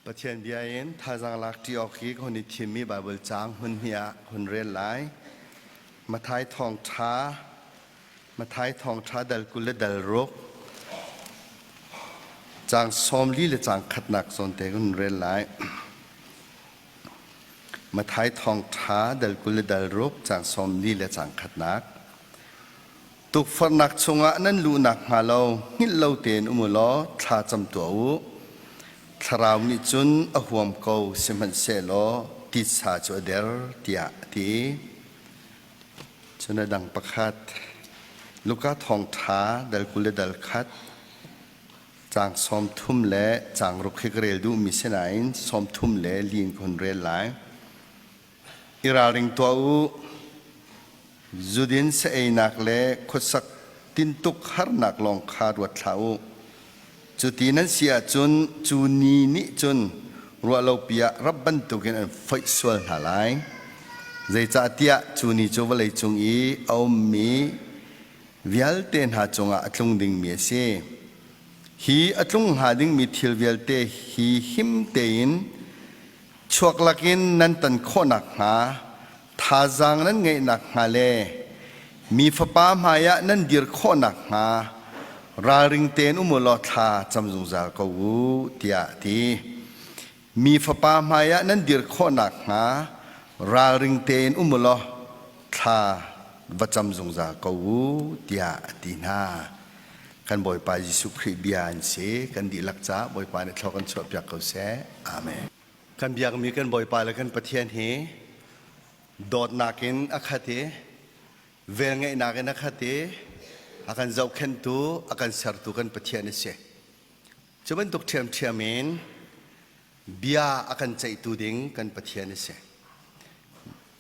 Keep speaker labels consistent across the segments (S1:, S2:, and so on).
S1: Pathian bia in thazaang lak ṭi awk hi ka hun i thimmi Baibal caang hmun hnih ah hun rel lai. Matthai thawngṭha Matthai thawngṭha dal 20 le dal ruk caang 40 le caang khatnak zawn te hun rel lai. Matthai thawngṭha dal 20 le dal ruk caang 40 le caang khatnak. Tukforhnak chungah nan luh nakhnga lo hngilh lo tein um u law thla cam tuah u. Thlarau nih cun a huam ko, sihmanhsehlaw titsa cu a der, tiah a ti. Cun a dang pakhat, Luka thawngṭha dal 20 le dal khat, caang 30 le caang ruk hi ka rel duhmi si nain 30 le li in ka hun rel lai. I ralring tuah u. Zudin sa-einak le khuasak tintuk harnak lawng kha ruat hlah u. Cuti nan si ahcun cu ni nih cun ruahlopi ah rap bantukin an foih sual hna lai. Zeicahtiah cu ni cu vawleicung i a ummi vialte hna cungah a tlung dingmi a si. Hi a tlung hnga dingmi thil vialte hi him tein Chuak lakin nan tan khawh nakhnga thazaang nan ngeih nakhnga le mi fapa hmaiah nan dir khawh nakhnga ralring tein um u law thla cam zungzal ko u tiah a ti. Mi fapa hmaiah nan dir khawh nakhnga ralring tein um u law thla va cam zungzal ko u tiah a ti hna. Kan Bawipa Jesuh Khrih bia an si. Kan dihlak caah Bawipa nih thlawh kan chuahpiak ko seh. Amen. Kan biakmi kan Bawipa le kan Pathian hi dawtnak in a khat i velngeihnak in a khat i a kan zohkhenhtu, a kan sertu kan Pathian a si. Cu bantuk ṭhiamṭhiam in bia a kan ceihtu ding kan Pathian a si.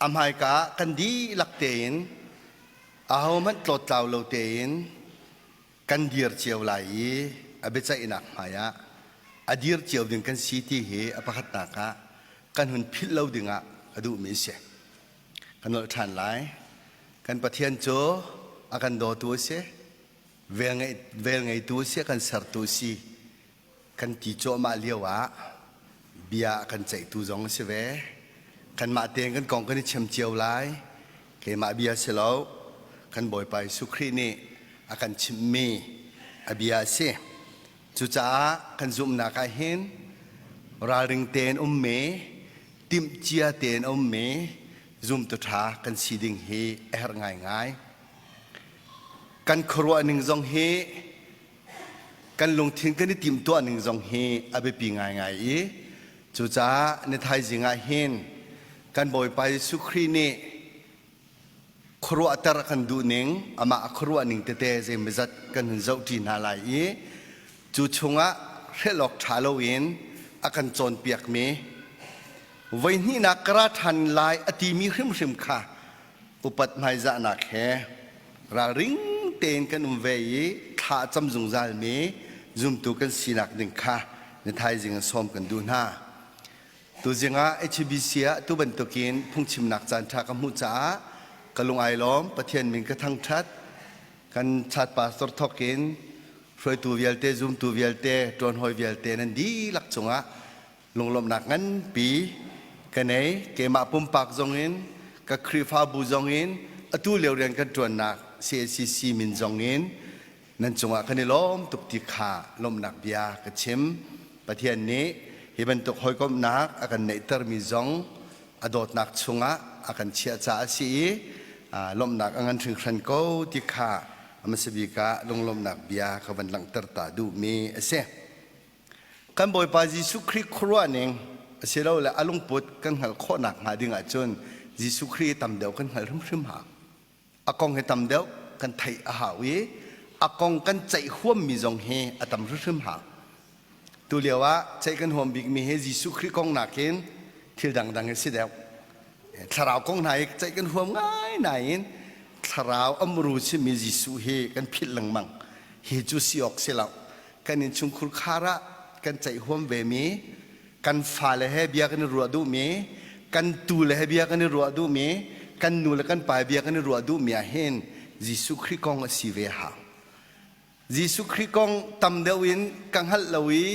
S1: A hmaika ah kan dihlak tein ahohmanh tlawttlau lo tein kan dir cio lai i a biaceihnak hmaiah a dir cio ding kan si ti hi a pakhatnak ah kan hun philh lo dingah a duhmi a si. Kan nolh ṭhan lai. Kan Pathian cu a kan dawtu a si, vel ngeitu a si, a kan sertu a si kan ti cuahmah lio ah bia a kan ceihtu zong a si ve. Kanmah tein kan kong kan i chim cio lai. Keimah bia si lo. Kan Bawipa Jesuh Khrih nih a kan chimhmi a bia a si. Cucaah kan zumhnak ah hin ralring tein ummi, timhcia tein ummi zumtu ṭha kan si ding hi a herh ngaingai. Kan khuaruah ning zong hi kan lungthin kan i timhtuah ning zong hi a biapi ngaingai i cucaah ni thaizing ah hin kan Bawipa Jesuh Khrih nih khuaruahter a kan duh ning amah a khuaruah ning tete zeimawzat kan hun zohṭi hna lai i cu chungah hrelh awk ṭha loin a kan cawnpiakmi voihnihnak ka ra ṭhan lai a timi hrimhrim kha upat hmaizahnak he ralring tein kan um ve i thla a cam zungzalmi zumtu kan sinak ding kha ni thaizing in sawm kan duh hna. Tuzing ah HBC ah tu bantukin phungchimnak caanṭha ka hmuh caah ka lung ai lawm. Pathian min ka thangṭhat. Kan chat pastor thawk in hruaitu vialte, zumtu vialte, ṭuanhawi vialte nan dihlak cungah lunglawmhnak nganpi ka nei. Keimah pumpak zongin, ka Khrihfabu zongin, atu lio rian kan ṭuannak CACC min zongin nan cungah kan i lawm tuk ti kha lawmhnak bia ka chim. Pathian nih hi bantuk hawikomhnak a kan neihtermi zong a dawtnak chungah a kan chiah caah a si i lawmhnak a ngan hringhran ko ti kha a hmasa bik ah lunglawmhnak bia ka van langhter ta duhmi a si. Kan Bawipa Jesuh Khrih khuaruahning asilole a lungput kan hngalh khawhnak hnga ding ahcun Jesuh Khrih hi tam deuh kan hngalh hrimhrim hau. A kong hi tam deuh kan theih a hau i a kong kan ceih huammi zong hi a tam hrimhrim hau. Tu lio ah ceih kan huam bikmi hi Jesuh Khrih kong nakin thil dangdang hi si deuh. Thlarau kong hna hi ceih kan huam ngai nain thlarau a muru simi Jesuh hi kan philh lengmang. Hi cu si awk si lo. Kan innchungkhur khar ah kan ceih huam vemi, kan fale he bia kan i ruah duhmi, kan tule he bia kan i ruah duhmi, kan nu le kan pa he bia kan i ruah duhmi ah hin Jesuh Khrih kong a si ve hau. Jesuh Khrih kong tam deuh in ka hngalh lo i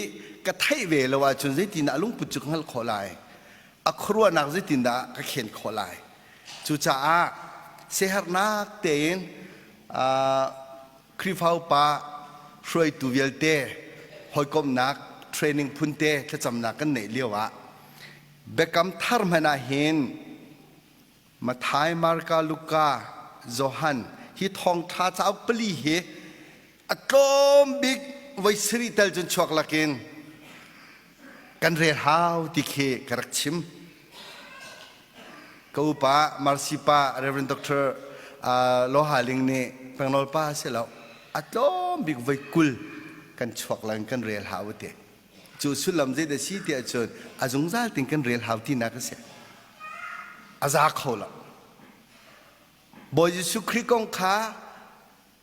S1: ka theih ve lo ahcun zeitindah a lungput cu ka hngalh khawh lai? A khuaruahnak zeitindah ka khen khawh lai? Cucaah siaherhnak tein Khrihfa upa hruaitu vialte hawikomhnak training phunte thlacamnak kan neih lio ah Biakam thar hmanh ah hin Matthai, Marka, Luka, Johan hi thawngṭha cauk pali hi a tlawm bik voi sarih tal cun chuak lakin kan rel hau ti khi ka rak chim. Ka upa Marcy pa Reverend Dr. Loha Ling nih Pengnawl pa si lo a tlawm bik voi 20 kan chuak lang kan rel hau ti. Cu sullam zei dah si tiah cun a zungzal ting kan rel hau tinak a si. A za kho lo. Bawi Jesuh Khrih kong kha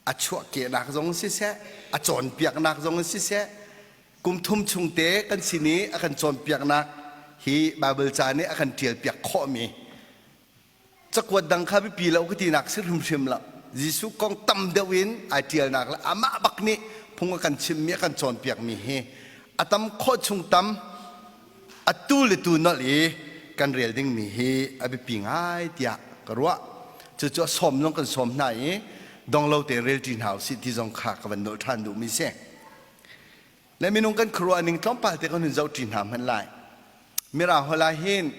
S1: a chuahkehnak zong siseh, a cawnpiaknak zong siseh, kum thum chung te kan sin i a kan cawnpiaknak hi Baibal ca nih a kan ṭialpiak khawhmi Cakuat dang kha biapi lo ka tinak si hrimhrim lo. Jesuh kong tam deuh in ai ṭialnak le amah bak nih phung a kan chimmi a kan cawnpiakmi hi a tam khawh chung tam atu le tu nolh i kan rel dingmi hi a biapi ngai tiah ka ruah. Cucu a sawm zong kan sawm hna i dong lo tein rel ṭi hna usih ti zong kha ka van nolh ṭhan duhmi si. Le minung kan khuaruah ning tlawmpal te kan hun zoh ṭi hna hmanh lai. Mirang holh ah hin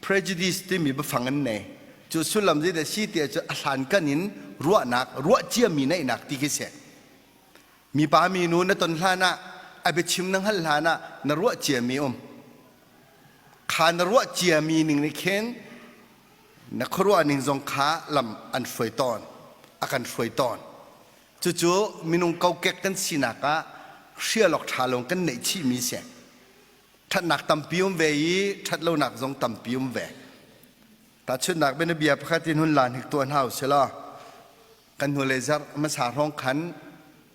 S1: prejudice timi biafang an nei. Cu sullam zeidah si tiah cu a hlankan in ruahnak, ruah ciami neihnak ti khi si. Mipa minu na ton hlan ah, a biachim na hngalh hlan ah na ruah ciami um. Kha na ruah ciami ning nih khin na khuaruah ning zong kha lam an hruai tawn, a kan hruai tawn. Cucu minung kokek kan sinak ah hrial awk ṭha lo kan neih chihmi si. Ṭhatnak tampi um ve i ṭhatlonak zong tampi um ve. Tahchunhnak bianabia pakhat in hun la hnik tuah hna usih law kan hnulei zarh hmasa hrawng khan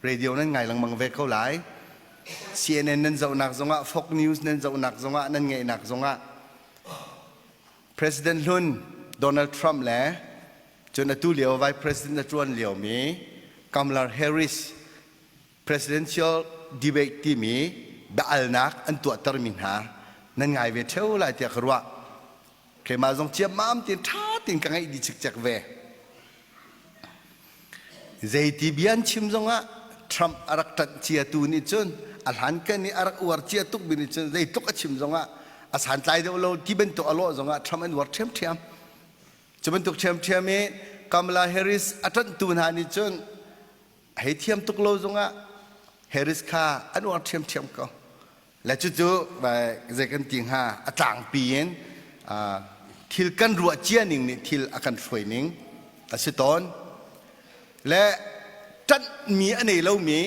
S1: radio nan ngai lengmang ve ko lai. CNN nan zohnak zongah Fox News nan zohnak zongah nan ngaihnak zongah President hlun Donald Trump le Cun atu lio Vice President a ṭuan liomi Kamala Harris presidential debate timi biahalnak an tuahtermi hna nan ngai ve ṭheo lai tiah ka ruah. Keimah zong ciammam tein ṭha tein ka ngaih dih cikcek ve. Zeiti bia an chim zongah Trump a rak ṭanh ciatu nih cun a hlankan i a rak uar cia tukmi nih cun zeitluk a chim zongah a santlai deuh lo ti bantuk a lawh zongah Trump an uar ṭhiamṭhiam. Cu bantuk ṭhiamṭhiam i Kamala Harris a ṭanhtu hna nih cun a hei thiam tuk lo zongah Harris kha an uar ṭhiamṭhiam ko. Le cucu zei kan ti hnga a tlangpi in thil kan ruah cia ning nih thil a kan hruai ning a si tawn. Le ṭanhmi a nei lomi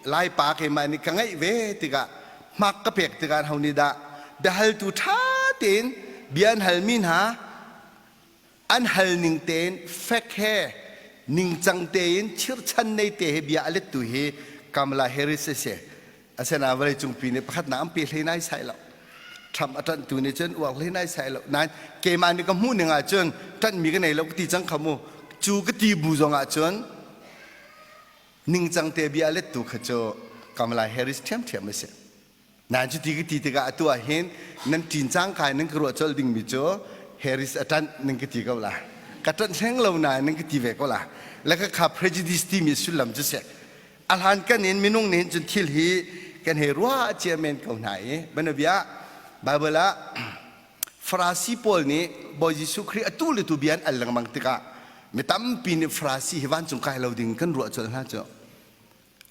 S1: Laipa keimah nih ka ngeih ve tikah hmak ka pek tikah ho nih dah biahaltu ṭha tein bia an halmi hna an hal ning tein fek he ningcang tein chirchan nei te he bia a lettu hi Kamala Harris a si. Asinain vawleicung pi nih pakhatnak an pe hlei nai sai lo. Trump a ṭanhtu nih cun uar hlei nai sai lo. Nain keimah nih ka hmuh ning ahcun ṭanhmi ka nei lo ka ti cang kha mu. Cu ka ti bu zong ahcun ningcang te bia a lettu kha cu Kamala Harris ṭhiamṭhiam a si. Nain cuti ka ti tikah atu ah hin nan ṭin cangka in nan ka ruah colh dingmi cu Harris a ṭanh nan ka ti ko la. Ka ṭanh hleng lo nain nan ka ti ve ko la. Le ka kha prejudice timi sullam cu si. A hlankan in minung nih cun thil hi kan hei ruah cia men ko hna i banabia Bible ah Farasi pawl nih Bawi Jesuh Khrih atu le tu bia an al lengmang tikah mi tampi nih Farasi hi vancung kai lo ding kan ruah colh hna cu.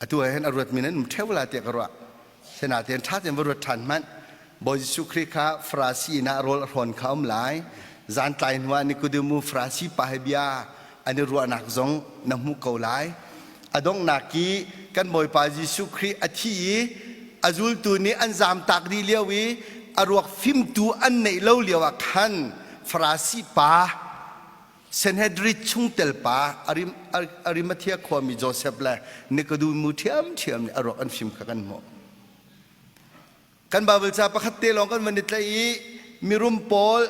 S1: Atu ah hin a ruatmi nan um ṭheo la tiah ka ruah. Sinain ṭha tein va ruat ṭhan hmanh. Bawi Jesuh Khrih kha Farasi inn ah rawl a hrawn kha um lai. Zan tlai hnuah Nikodemu Farasi pa he bia an i ruahnak zong na hmuh ko lai. A donghnak i kan Bawipa Jesuh Khrih a thi i a zultu nih an zamtak dih lio i a ruak fimtu an neih lo lio ah khan Farasi pa Sanhedrin chungtel pa Arimathea khuami Josef le Nikodemu ṭhiamṭhiam nih a ruak an fim kha kan hmuh. Kan Baibal ca pakhat te lawng kan van i tlaih i mirum pawl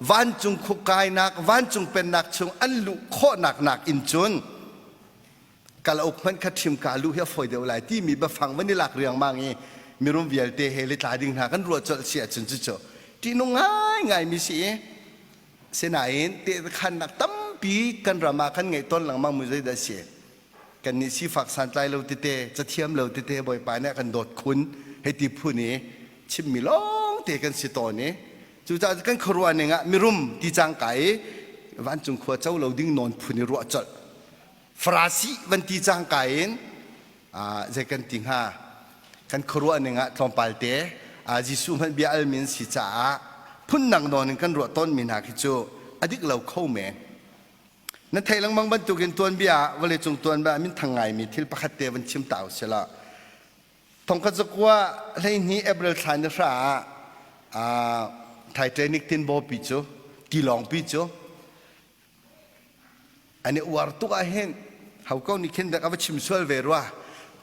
S1: vancung khukainak, vancung pennak chung an luh khawhnak nak in cun kalauk hmanh kha ṭhim ka luh hi a fawi deuh lai timi biafang van i lak riangmang i Mirum vialte he le tla ding hna kan ruah colh si ahcun cucu ṭihnung ngaingai mi si i sinain tehkhannak tampi kan ram ah kan ngeih tawn lengmang mu zeidah si kannih sifak santlai lo tete cathiam lo tete bawipa nih a kan dawt khun hei ti phun i chimmi lawngte kan si tawn i cucaah kan khuaruah ning ah mirum ti cangka i vancung khua co lo ding nawn phun i ruah colh Farasi van ti cangka in zei kan ti hnga kan khuaruah ning ah tlawmpal te Jesuh hmanh bia almi an si caah phundang nawn in kan ruah tawnmi hna khi cu a dik lo kho men. Na theih lengmang bantukin tuanbia ah vawleicung tuanbia ah minthang ngaimi thil pakhat te van chim ta usih law thongkhat zakua 12 April thla ni hra ah Titanic tinbaw pi cu tilawng pi cu An i uar tuk ahhin hauko nih khin dek a va chim sual ve rua.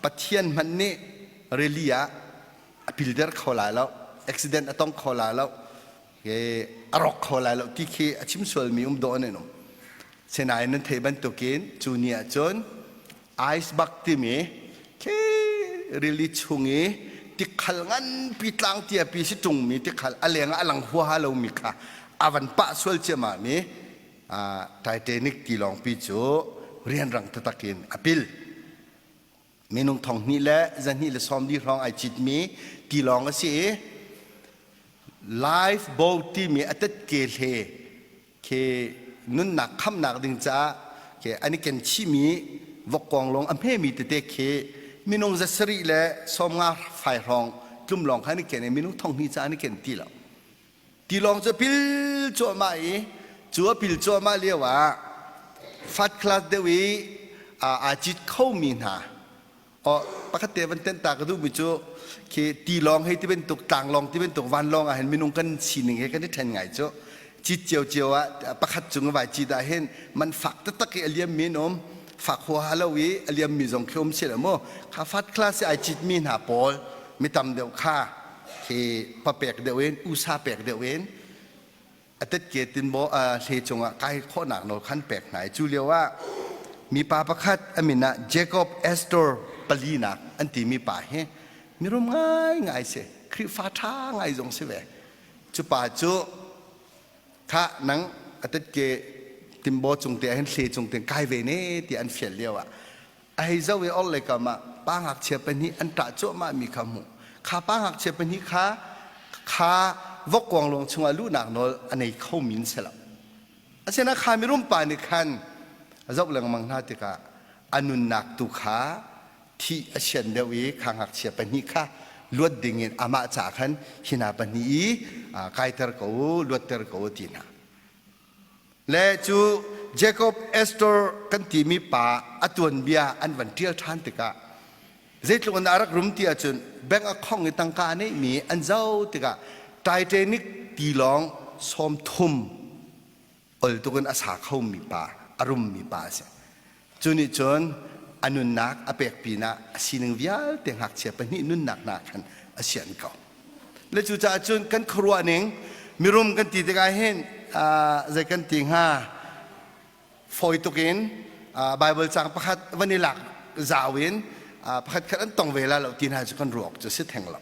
S1: Pathian hmanh nih rili ah a pilder kho lai lo, accident a tong kho lai lo, a rawk kho lai lo ti khi a chim sualmi um dawh an um. Sinain nan theih bantukin cu ni ahcun iceberg timi khi rili chung i tikhal nganpi tlang tiapi si ṭungmi tikhal a leng ah a lang huaha lomi kha a van pah sual ciammam i Titanic tilawngpi cu rianrang taktak in a pil. Minung thong hnih le zahnih le sawm li hrawng ai citmi tilawng a si i life boat timi a tetke hle khi nunnak khamnak ding caah khi an i ken chihmi vokkuang lawng a hmemi tete khi minung zasarih le sawmnga fai hrawng tlum lawng kha an i ken i minung thong hnih caah an i ken ti lo. Tilawng cu a pil cuahmah i cu a pil cuahmah lio ah fat class deuh i aa cit khomi hna Oh, pakhat te van tenh ta ka duhmi cu khi tilawng hei ti bantuk tlanglawng ti bantuk vanlawng ah hin minung kan sining he kan i ṭhen ngai cu cit ciocio ah pakhat cung vai cit ah hin man fak taktak i a liammi an um fak huaha lo i a liammi zong khi um si lo mu kha fat class i ai citmi hna pawl mi tam deuh kha khi papek deuh in usa pek deuh in a tetke tinbaw hle cungah kai khawhnak nawl khan pek hna i cu lio ah mipa pakhat a min ah Jacob Astor palinak an timi pa hi mirum ngaingai si Khrihfa ṭha ngai zong si ve cu pa cu kha nang a tetke timbaw cung te ah hin hle cung te kai ve ne ti an fial lio ah A hei zoh i orhlei kam ah pa ngakchia pahnih an ṭah cuahmah mi kha a hmuh. Kha pa ngakchia pahnih kha kha vokkuanglawng chungah luhnak nawl a nei khomi an si lo. Asinain kha mirum pa nih khan a zoh lengmang hna tikah a nunnak tu kha thih a sian deuh i kha ngakchia pahnih kha luat dingin amah ca khan hi hna pahnih i kaiter ko u, luatter ko u ti hna. Le cu Jacob Astor kan timi pa a tuanbia an van ṭial ṭhan tikah zeitluk in a rak rum ti ahcun bank a khong i tangka a neihmi an zoh tikah Titanic tilawng 30 ol tuk in a sa khomi pa a rummi pa a si. Cu nih cun a nunnak a pek pinah a sining vialte ngakchia pahnih nunnak hna khan a sian ko. Le cucaah cun kan khuaruah ning mirum kan ti tikah hin zei kan ti hnga fawi tuk in Bible cang pakhat van i lak zau in pakhat khat an tong ve la lo ti hna cu kan ruak cu si theng lo.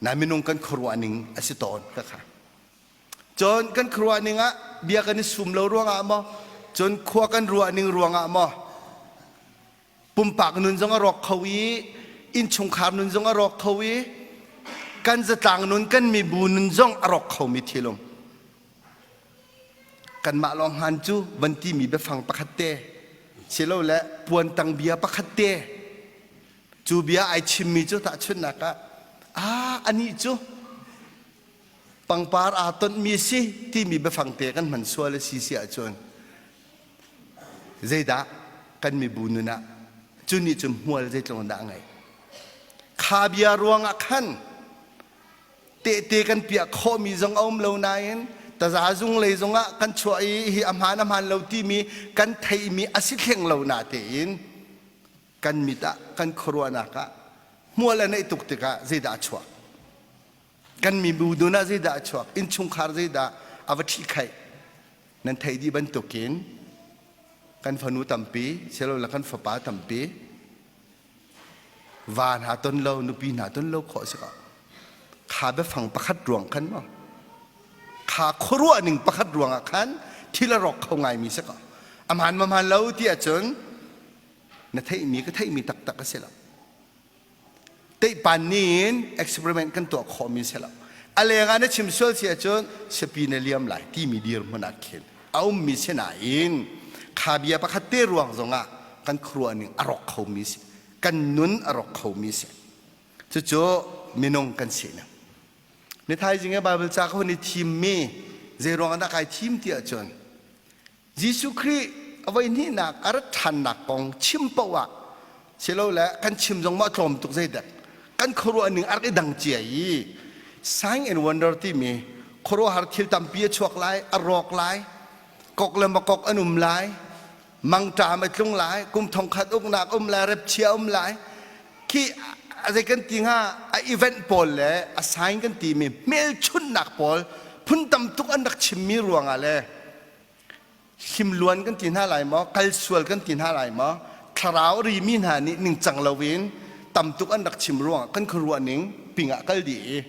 S1: Na minung kan khuaruah ning a si tawn ka kha. Cun kan khuaruah ning ah bia kan i sum lo ruangah maw, cun khua kan ruah ning ruangah maw, pumpak nun zong a rawk kho i innchungkhar nun zong a rawk kho i kan zatlang nun kan mibu nun zong a rawk khomi thil um. Kanmah lawng hman cu van timi biafang pakhat te, silole puantang bia pakhat te, cu bia ai chimmi cu tahchunhnak ah, ah anih cu pangpar aa tonhmi a si timi biafang te kan hman sual a si si ahcun zeidah kan mibu nun ah cu nih cun hmual zeitluk in dah a ngeih kha bia ruangah khan tehte kan piah khawhmi zong a um lo nain taza zung lei zongah kan chuah i hi a hmaan a hmaan lo timi kan theihmi a si hleng lo na tein kan mit ah kan khuaruahnak ah hmual a neih tuk tikah zeidah a chuak Kan mibu nun ah zeidah a chuak? Innchungkhar zeidah a va ṭhihkhaih? Nan theih dih bantukin kan fanu tampi, silole kan fapa tampi. Va hna ton lo, nupi hna ton lo khawh si ko. Kha biafang pakhat ruang khan maw? Kha khuaruah ning pakhat ruang ah khan thil a rawk kho ngaimi si ko. A hmaan ma hmaan lo ti ahcun na theihmi ka theihmi taktak a si lo. Teihpan nih in experiment kan tuah khawhmi si lo. A leng ah na chim sual si ahcun siapi na liam lai timi dirhmun ah khin a ummi si nain kha bia pakhat te ruang zongah kan khuaruah ning a rawk khomi si. Kan nun a rawk khomi si. Cucu minung kan sining. Ni thaizing i Bible ca ka hun i thimmi zei ruang ah dah kai thim ti ahcun Jesuh Khrih a voihnihnak a rat ṭhannak kong chim paoh ah silole kan chim zong maw a tlawm tuk zeidek kan khuaruah ning a rak i dang cia i sign and wonder timi khuaruahhar thil tampi a chuak lai, a rawk lai, kok le makok an um lai, mangṭam a tlung lai, kum thongkhat uknak um lai, repchia um lai. Khi a zei kan ti hnga a event pawl le a sign kan timi hmelchunhnak pawl phun tam tuk an rak chimmi ruangah le hlimluan kan ti hna lai maw kal sual kan ti hna lai maw thlarau rimi hna nih ningcang loin tam tuk an rak chim ruangah kan khuaruah ning pingah kal dih i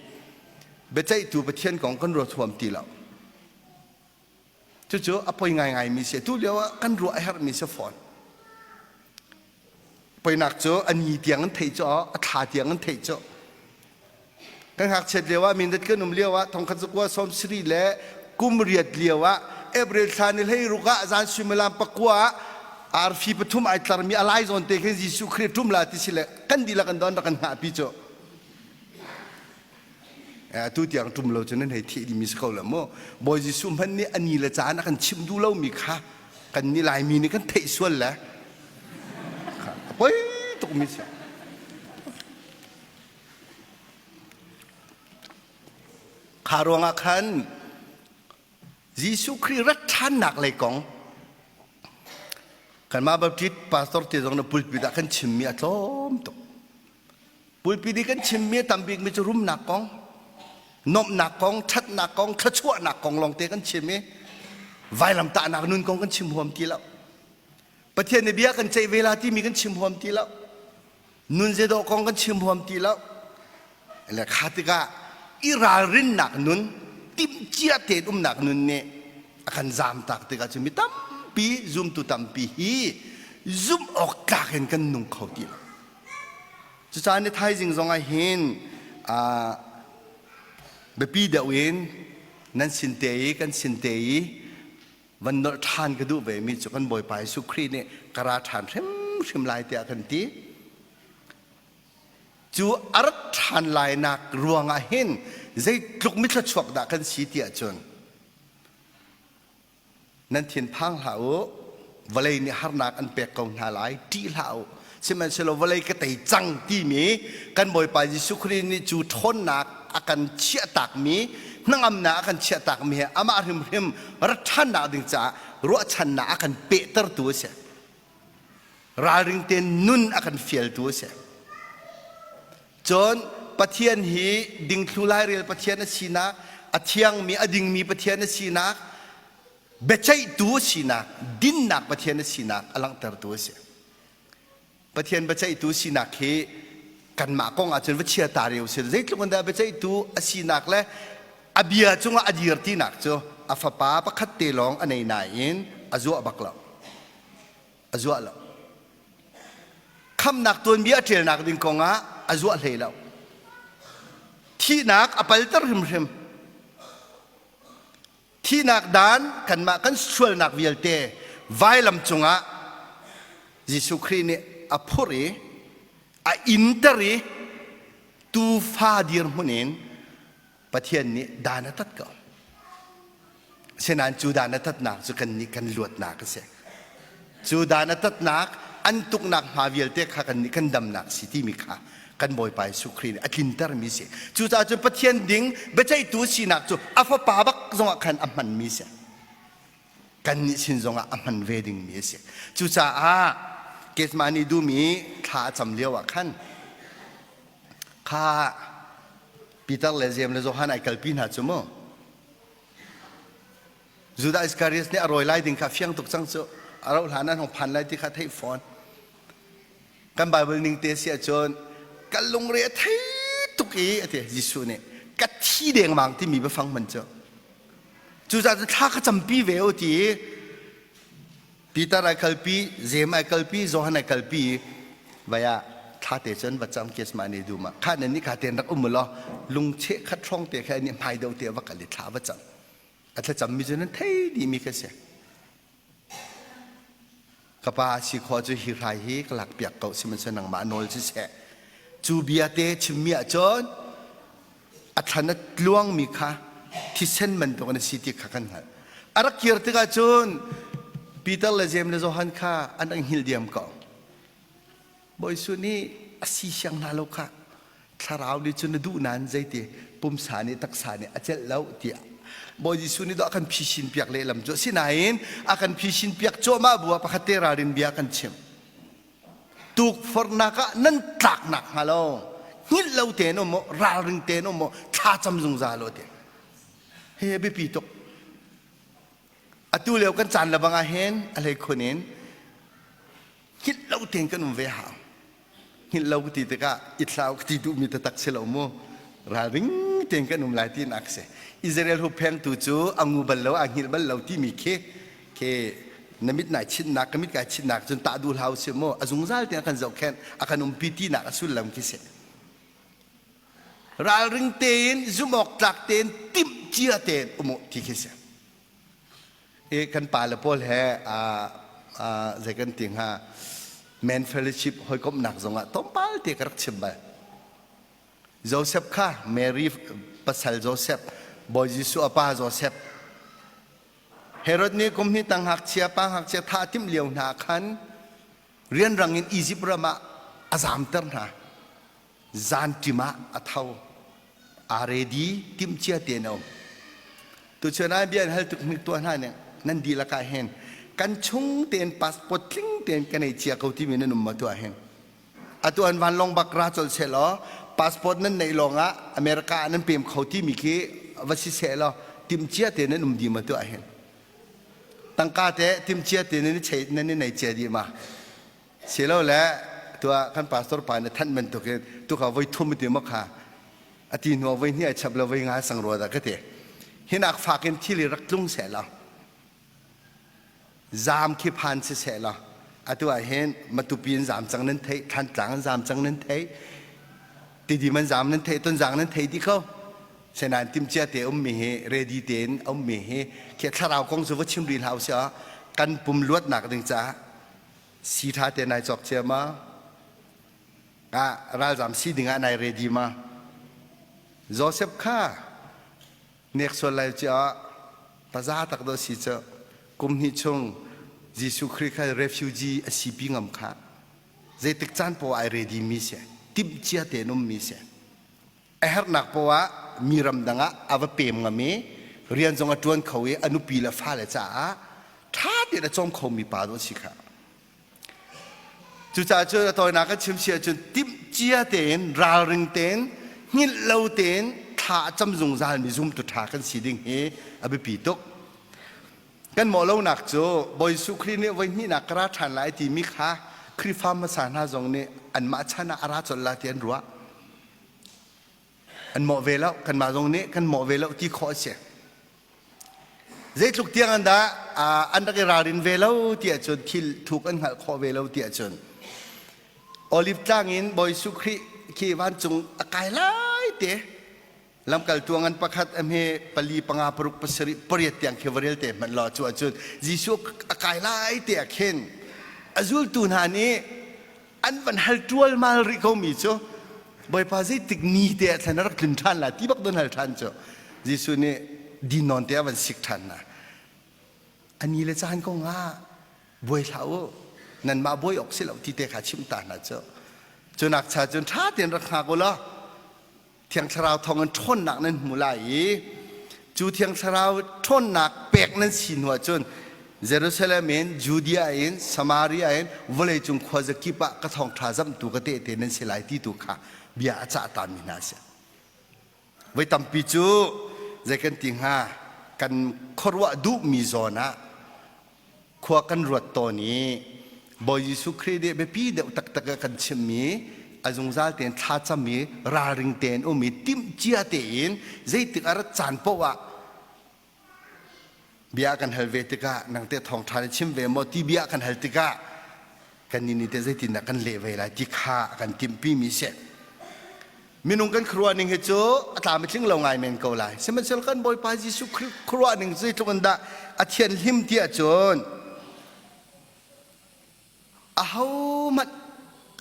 S1: biaceihtu Pathian kong kan ruat huam ti lo. Cucu a poi ngaingaimi si. Tu lio ah kan ruah a herhmi si fawn. Poinak cu a ni tiang an theih cu a thla tiang an theih cu. Kan ngakchiat lio ah mindat kan um lio ah thongkhat zakua sawm siri le kum riat lio ah April thla ni hlei ruk ah zan suimilam pakua ah arfi pathum ai tlarmi a lai zawn te khin Jesuh Khrih ṭum la ti si le kan dihlak an don rak kan hngah pi cu. Atu tiang ṭum lo cu nan hei thih dimi si ko lo mu. Bawi Jesuh hmanh nih a ni le caan a kan chimh duh lomi kha kan nih Laimi nih kan theih sual le a poi tukmi si. Kha ruangah khan Jesuh Khrih rat ṭhannak lei kong kanmah Baptist pastor te zong na pulpit ah kan chimmi a tlawm tuk. Pulpit i kan chimmi a tam bikmi cu rumnak kong, nuamhnak kong, ṭhatnak kong, thluachuahnak kong lawngte kan chim i vailamtahnak nun kong kan chim huam ti lo. Pathian nih bia kan ceih ve la timi kan chim huam ti lo. Nun zeidawh kong kan chim huam ti lo. Le kha tikah i ralrinnak nun, timhcia tein umnak nun nih a kan zamtak tikah cun mi tampi, zumtu tampi hi zumh awk tlak in kan nung kho ti lo. Cucaah ni thaizing zong ah hin biapi deuh in nan sin te i kan sin te i van nolh ṭhan ka duh ve mi cu kan Bawipa Jesuh Khrih nih ka ra ṭhan hrimhrim lai tiah kan ti. Cu a rat ṭhan lainak ruangah hin zeitluk mithluachuak dah kan si ti ahcun Nan thinphang hlah u, vawlei nih harnak an pek ko hna lai, ṭih hlah u. Sihmanhsehlaw vawlei ka tei cang timi kan Bawipa Jesuh Khrih nih cu ṭhawnnak a kan chiahtakmi, hnangamnak a kan chiahtakmi he amah hrimhrim rat ṭhannak ding caah ruahchannak a kan pehtertu a si. Ralring tein nun a kan fialtu a si. Cun Pathian hi dingthlu lairel Pathian a sinak, a thiangmi, a dingmi Pathian a sinak, biaceihtu a sinak, dinnak Pathian a sinak a langhtertu a si. Pathian biaceihtu sinak hi kanmah kong ahcun va chia ta reu si. Zeitluk in dah biaceihtu a sinak le a bia cungah a dir tinak cu a fapa pakhat te lawng a nei nain a zuah bak lo. A zuah lo. Khamnak tuanbia a ṭialnak ding kongah a zuah hlei lo. Thihnak a palter hrimhrim. Thihnak dan kanmah kan sualnak vialte vailam cungah Jesuh Khrih nih a phurh i a inter i tuufa dirhmun in Pathian nih dan a tat ko. Asinain cu dan a tatnak cu kannih kan luatnak a si. Cu dan a tatnak, an tuknak hma vialte kha kannih kan damnak si timi kha kan Bawipa Jesuh Khrih nih a tlintermi si. Cucaah cun Pathian ding biaceihtu sinak cu a fapa bak zongah khan a hmanmi si. Kannih sin zongah a hman ve dingmi a si. Cucaah Gethsemane dum i thla a cam lio ah khan kha Peter le Jeim le Johan ai kalpi hna cu mu. Judah Iskariot nih a rawi lai ding kha fiang tuk cang cu. A rauh hlan an hong phan lai ti kha theih fawn. Kan Bible ning te si ahcun. Ka lungre a thei tuk i a ti. Jesuh nih ka thi dengmang timi biafang hman cu. Cucaah cun thla ka campi ve u ti i Peter ai kalpi, Jeim ai kalpi, Johan ai kalpi i vai ah thla te cun va cam kesma ne dum ah kha nan nih kha ten rak um law lungcheh khat hrawng te kha ni hmai do te va kal i thla va cam. A thlacam mi cu nan thei dih mi kha si. Ka pa si khawh cu hi hrai hi ka lak piak ko sihmanhsehlaw nangmah nawl siseh. Cu bia te chimmi ahcun a thlan a tluangmi kha thisen bantuk an si ti kha kan hngalh. A rak kir tikah cun Peter le Jeim le Johan kha an rak hngilh diam ko. Bawi Jesuh nih a si siang hna lo kha thlarau nih cun a duh nain zeiti pumsa nih taksa nih a celh lo tiah Bawi Jesuh nih dawh a kan phisin piak lehlam cu asinain a kan phisin piak cuahmah bu ah pakhat te ralrin bia kan chim tukforhnak ah nan tlaknak hnga lo hngilh lo tein um u ralring tein um u thla cam zungzal u ti hi a biapi tuk atu lio kan caan lebang ah hin a hleikhun in hngilh lo tein kan um ve hau hngilh lo ka ti tikah i thlau ka ti duhmi taktak si lo mu ralring tein kan um lai tinak si Israel hupphengtu cu a ngu bal lo a hngilh bal lo timi khi khi na mit nai chinnak ka mit kai chinnak cun tah duh hlau si mu a zungzal tein a kan zohkhenh a kan umpi tinak a sullam khi si ralring tein zumh awk tlak tein timh cia tein um u ti khi si I kan pale pawl he zei kan ti hnga men fellowship hawikomhnak zongah tlawmpal te ka rak chim bal. Joseph kha Mary pasal Joseph, Bawi Jesuh a pa Joseph. Herod nih kum hnih tang ngakchia pa ngakchia thah timh lio hna khan rianrang in Egypt ram ah a zamter hna. Zanṭim ah a tho. Aa ready, timhcia tein a um. Tuchun ah bia an hal tuk hnik tuah hna ning nan dihlak ah hin kan chung tein passport tling tein kan ei cia ko timi nan um ma tuah hin. Atu an vanlawng bak ra colh seh law passport nan neih lawng ah America ah nan pem kho timi khi va si seh law timhcia tein nan um dih ma tuah hin. Tangka te timhcia tein nan i chei nan i nei cia dih ma. Silole tuah kan pastor pa nih thanh bantukin tuka voi thum ti maw kha a ti hnu voi hnih ai chap lo voi nga sang rua dah ka ti. Hinak fak in thil i rak tlung seh law zaam khi phan si seh law atu ah hin Matupi in zaam cang nan theih Thantlang in zaam cang nan theih Tidim an zaam nan theih Tonzang nan theih dih ko senain timcia te ummi hi ready tein ummi hi khi thlarau kong cu va chim rih hlah usih kan pum luatnak ding caah Si ṭha te nai cawk cia ma? Ah, ralzam si ding ah nai ready ma? Joseph kha nek sual lai cia paza tak do si cu kum hnih chung Jesuh Khrih kha refugee a si pi ngam kha zeitik caan poah ai ready mi si timh cia tein um mi si a herhnak poah mi ramdang ah a va pem ngam i rian zong a ṭuan kho i a nupi le fale caah ṭha tein a cawm khomi pa dawh a si kha. Cucaah cun a tawinak kan chim si ahcun timhcia tein ralring tein hngilh lo tein thla a cam zungzalmi zumtu ṭha kan si ding hi a biapi tuk. Kan mawh lonak cu Bawi Jesuh Khrih nih voi hnihnak ka ra ṭhan lai timi kha Khrihfa hmasa hna zong nih anmah chan ah a ra colh la ti an ruah. An mawh ve lo, kanmah zong nih kan mawh ve lo ti khawh a si. Zeitluk tiang an dah an rak i ralrin ve lo ti ahcun thil thuk an hngalh khawh ve lo ti ahcun Olive tlang in Bawi Jesuh Khrih khi vancung a kai lai te lamkaltu ngan pakhat a hme pali panga paruk pasarih pariat tiang khi va rel te hmanh law cu ahcun Jesuh a kai lai te ah khin a zultu hna nih an van hal ṭualmal rih ko mi cu Bawipa zeitik ni te ah thlan a rak tlun ṭhan la ti bak don hal ṭhan cu Jesuh nih din nawn te a van sik ṭhan hna a ni le caan kong ah buai hlah u nanmah buai awk si lo ti te kha chimh ta hna cu cu nak cha cun ṭha tein rak hngak u law Thiang Thlarau thawngin ṭhawnnak nan hmu lai i cu Thiang Thlarau ṭhawnnak pek nan si hnu ahcun Jerusalem in, Judea in, Samaria in vawleicung khuazakip ah ka thawngṭha zamhtu ka tehte nan si lai ti tu kha bia a cah tami hna a si. Voi tampi cu zei kan ti hnga kan khuaruah duhmi zawn ah khua kan ruat tawn i Bawi Jesuh Khrih nih biapi deuh taktak a kan chimmi A zungzal tein thlacam i ralring tein um i timhcia tein zeitik a rat caan paoh ah bia kan hal ve tikah nang teh thawngṭha na chim ve maw ti bia kan hal tikah kannih nih teh zeitindah kan leh ve lai ti kha a kan timhpi mi si. Minung kan khuaruah ning hi cu a tlam a tling lo ngai men ko lai. Sihmanhsehlaw kan Bawipa Jesuh Khrih khuaruah ning zeitluk in dah a thianhlim ti ahcun ahohmanh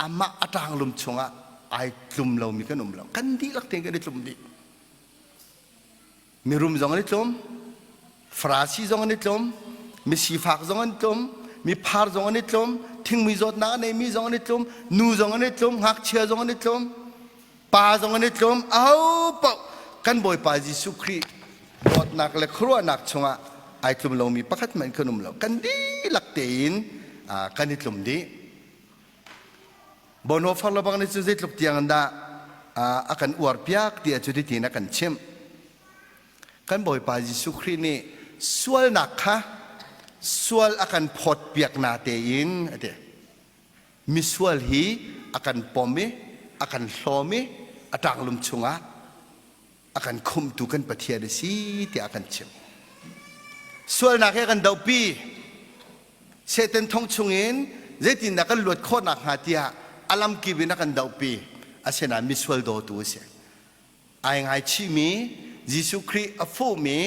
S1: amah a ṭanglum chungah ai tlum lomi kan um lo. Kan dihlak tein kan i tlum dih. Mirum zong an i tlum, Farasi zong an i tlum, misifak zong an tlum, miphar zong an i tlum, thingmui zawtnak a neimi zong an i tlum, nu zong an i tlum, ngakchia zong an i tlum, pa zong an i tlum, aho paoh kan Bawipa Jesuh Khrih dawtnak le khuaruahnak chungah ai tlum lomi pakhat hmanh kan um lo. Kan dihlak tein kan i tlum dih. Bonhoeffer le bang nih cun zeitluk tiang in dah a kan uar piak ti cu tiin a kan chimh. Kan Bawipa Jesuh Khrih nih sualnak kha sual a kan phawt piak na tein a ti. Misual hi a kan pom i a kan hlawm i a ṭanglum chungah a kan khumhtu kan Pathian a si tiah a kan chimh. Sualnak hi a kan dohpi. Satan thong chungin zeitindah kan luat khawh nakhnga tiah a lamkip in a kan dohpi. Asinain misual dawtu a si. Ai ngaichihmi Jesuh Khrih a fuhmi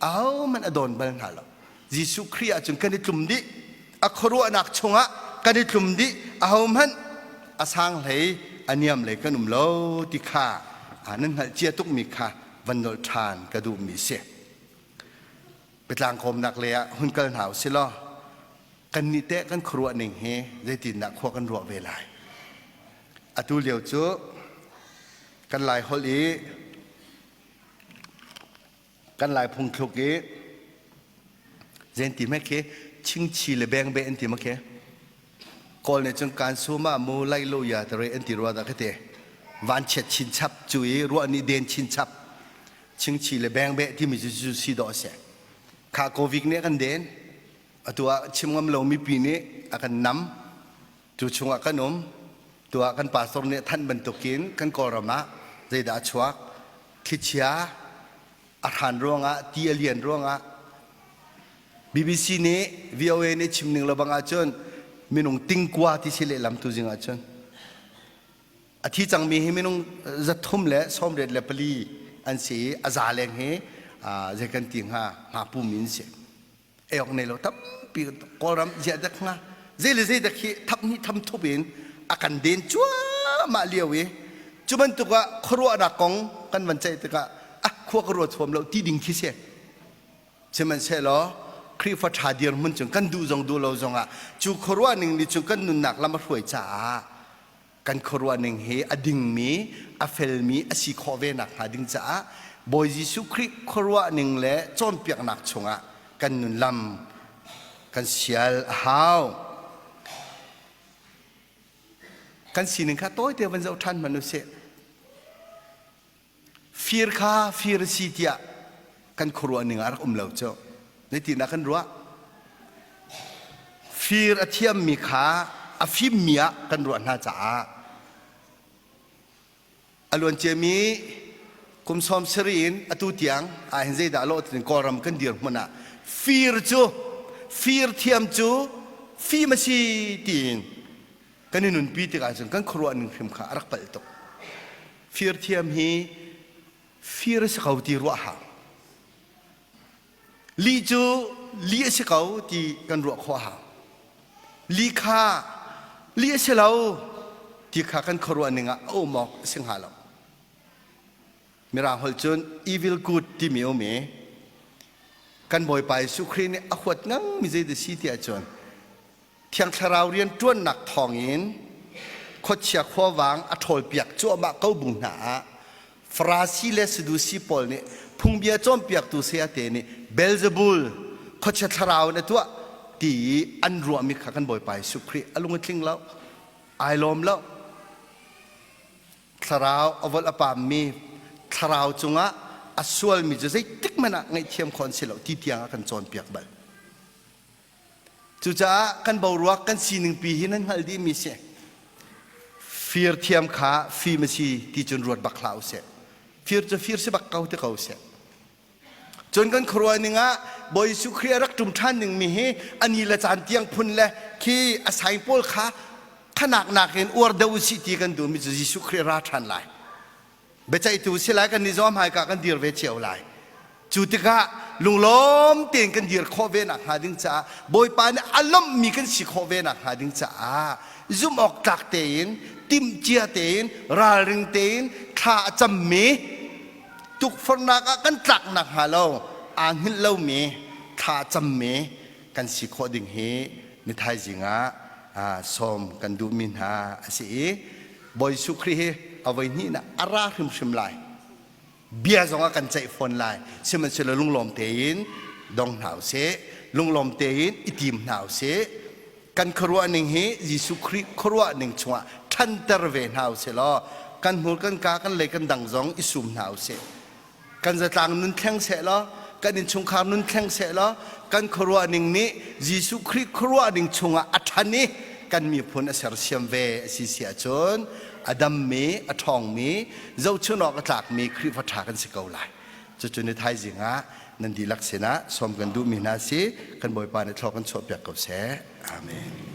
S1: ahohmanh a dawn bal hna lo. Jesuh Khrih ahcun kan i tlum dih. A khuaruahnak chungah kan i tlum dih. Ahohmanh a sang hlei a niam lei kan um lo ti kha nan hngalh cia tukmi kha van nolh ṭhan ka duhmi si. Biatlang kawmnak lei ah hun kal hna usih law kannih teh kan khuaruah ning hi zeitindah khua kan ruah ve lai. Atu lio cu kan Lai holh i kan Lai phungthluk i zein ti hme khi chingchi le bengbe an ti ma khi Kawl nih cun kan sum ah mu lai lo ya tare an ti rua dah ka ti vanchiat chinchap cu i ruah nih den chinchap chingchi le bengbeh timi cu cu si dawh a si kha covid nih a kan den atu ah chim ngam lo mipi nih a kan nam cu chungah kan um tu ah kan pastor nih thanh bantukin kan kawlram ah zeidah a chuak thlichia a hran ruangah ti a lian ruangah BBC nih VOA nih chim ning lo bang ahcun minung tingkua ti si lehlam tu zing ahcun A thi cangmi hi minung 384 le 34 an si i a za leng hi zei kan ti hnga hnga pumi an si. Ei awk nei lo tampi Kawlram ziah dek hnga zei le zei dek hi thap hnih tham thup in a kan den cuahmah lio i cu bantuk ah khuaruahnak kong kan van ceih tikah ah khua ka ruat huam lo ti ding khi si. Sihmanhsehlaw Khrihfa ṭha dirhmun cun kan duh zong duh lo zongah cu khuaruah ning nih cun kan nunnak lam a hruai caah kan khuaruah ning hi a dingmi a felmi a si khawh ve nakhnga ding caah Bawi Jesuh Khrih khuaruah ning le cawnpiaknak chungah kan nun lam kan sial a hau. Kan sining kha tawite van zoh ṭhan hmanh usih. Fir kha fir a si tiah kan khuaruah ning ah a rak um lo cu. Zeitindah kan ruah? Fir a thiammi kha a fimmi ah kan ruah hna caah a luanciami kum sawm sarih in atu tiang ah hin zeidah lawh tiin Kawlram kan dirhmun ah fir cu fir thiam cu fim a si tiin kan i nunpi tikah cun kan khuaruah ning hrim kha a rak palh tuk. Fir thiam hi fir a si ko ti ruah hau. Lih cu lih a si ko ti kan ruah khawh hau. Lih kha lih a si lo ti kha kan khuaruah ning ah a um awk a si hnga lo. Mirang holh cun evil good timi um i kan Bawipa Jesuh Khrih nih a huat ngang mi zei si ti ahcun Thiang Thlarau rianṭuannak thawngin khuachia khuavang a ṭhawlpiak cuahmah ko bu hna ah Farasi le Sadusi pawl nih phungbia cawnpiaktu sayate nih Beelzebul khuachia thlarau in a tuah ti i an ruahmi kha kan Bawipa Jesuh Khrih a lung a tling lo, ai lawm lo. Thlarau a volh a paammi thlarau cungah a sualmi cu zeitik hmanh ah ngaihthiam khawh an si lo ti tiang a kan cawnpiak bal. Cucaah kan boruak kan sining pi hi nan hngalh dihmi si. Fir thiam kha fim a si ti cun ruat bak hlah usih. Fir cu fir si bak ko ti ko usih. Cun kan khuaruah ning ah Bawi Jesuh Khrih a rak ṭum ṭhan ning mi hi a ni le caan tiang phun le khi a saing pawl kha khanak nakin uar deuh usih ti kan duhmi cu Jesuh Khrih ra ṭhan lai. Biaceihtu si lai kan nih zong hmaika kan dir ve cio lai. Cu tikah lunglawm tein kan dir khawh ve nak hnga ding caah Bawipa nih a lawmhmi kan si khawh ve nak hnga ding caah zumh awk tlak tein timhcia tein ralring tein thla a cammi tukforhnak ah kan tlak nak hnga lo aa hngilh lomi thla a cammi kan si khawh ding hi ni thaizing ah sawm kan duhmi hna a si i Bawi Jesuh Khrih hi a voi hnihnak a ra hrimhrim lai. Bia zong a kan ceih fawn lai. Sihmanhsehlaw lunglawm tein dong hna usih. Lunglawm tein i tim hna usih. Kan khuaruah ning hi Jesuh Khrih khuaruah ning chungah ṭhanter ve hna usih law kan hmur kan ka kan lei kan dang zong i sum hna usih. Kan zatlang nun thleng seh law kan innchungkhar nun thleng seh law kan khuaruah ning nih Jesuh Khrih khuaruah ning chungah a ṭhan i kan miphun a sersiam ve a si si ahcun a dammi a ṭhawngmi zohchun awk a tlakmi Khrihfa ṭha kan si ko lai. Cucu ni thaizing ah nan dihlak sinah sawm kan duhmi hna si kan Bawipa nih thlawh kan chuahpiak ko seh. Amen.